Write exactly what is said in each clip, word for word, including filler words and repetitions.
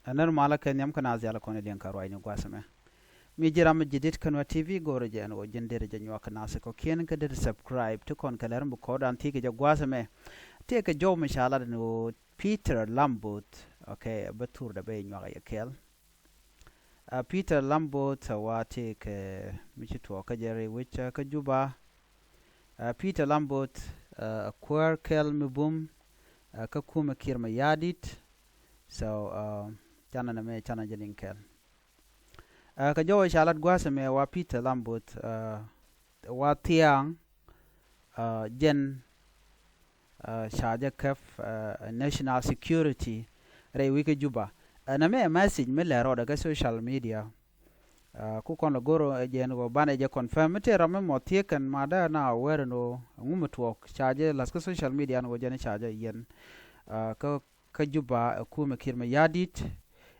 Ɛ nɛr malä kɛ nhiam kä naath diaal kɔn ɛ liɛŋ kɛ ruacni gua̱a̱th ɛmɛ. Mi ji̱ ram mi ji̱ dit kä Nuer T V, go̱o̱rɛ jɛ ɛn ɣöö ji̱n derɛ jɛ nyuak kɛ naath kɔ̱kiɛn kä derɛ subscribe ti kɔn kɛ lɛr mi kɔɔdan thiec kɛ jɛ gua̱a̱th ɛmɛ. Tëëkɛ jɔw mi ca lat ɛn ɣöö Peter Lambot, okay, bä thurdɛ bä nyuak ɛ yɛ kɛɛl. Ɛ Peter Lambot ɛ wa tëëkɛ mi ci tuɔɔk kä jɛ rɛy wec kä Juba. Ɛ Peter Lambot ɛ kuäär kɛl mi bum ɛ kä kumɛ Kiir Mayardit. So ɛ canɛ nɛ mɛ canɛ jɛ liŋ kɛl. Ɛ kɛ jɔwä ca lat gua̱a̱th ɛmɛ wa Peter Lambot ɛ wa thia̱a̱ŋ ɛ jɛn ɛ ca jɛ käp ɛ national security rɛy wec kä Juba. Ɛ nɛ mɛ message mi lɛ rɔɔdɛ kä social media. Ɛ ku kɔn lɛ go̱r ɛ jɛn ɣöö banɛ jɛ confirm mi tëë ram mi mɔ thiek kɛn ma dee na aware ɛn ɣöö ɛŋu mi tuɔɔk ca jɛ la̱th kä social media ɛn ɣöö jɛn ca jɛ yiɛn ɛ kä kä Juba ɛ kumɛ Kiir Mayardit.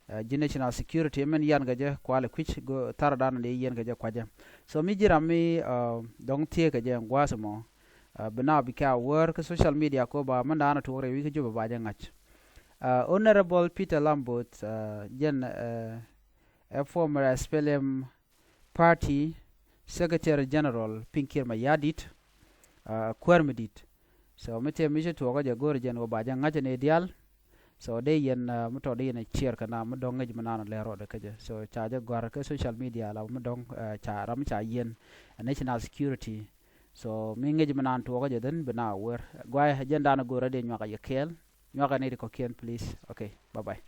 Ɛ ji̱ national security mɛn yan kɛ jɛ kualɛ kui̱c go̱ thardan ni yiɛn kɛ jɛ kuacɛ. So mi ji̱ ram mi ɛ dɔ̱ŋ thiek kɛ jɛ ɛn gua̱a̱th ɛmɔ ɛ bi na bi kɛ aware kä social media kɛ ɣöö ba mɛn daanɛ tuɔɔk rɛy wec kä Juba ba jɛ ŋa̱c. Ɛ Honorable Peter Lambot ɛ jɛn ɛ ɛ former S P L M party secretary general piny Kiir Mayardit ɛ kuäär mi di̱t. So mi tëë mi ci tuɔɔkä jɛ go̱o̱rɛ jɛn ɣöö ba jɛ ŋa̱cä ni diaal. So dee yɛn ɛ mi tɔt dee yɛn ɛ share kɛ na mi dɔ̱ŋ ŋäc mi naan lɛ rɔɔdɛ kä jɛ. So ca jɛ gɔ̱a̱r kä social media la mi dɔ̱ŋ ɛ ca ram ca yiɛn ɛ national security. So mi ŋäc mi naan tuɔɔkä jɛ dhän bi na aware. Guay jɛn daanɛ go̱o̱rɛ dee nyuak ɛ yɛ kɛɛl. Nyuak ɛ ni di kɔ̱kiɛn, please. Okay, bye bye.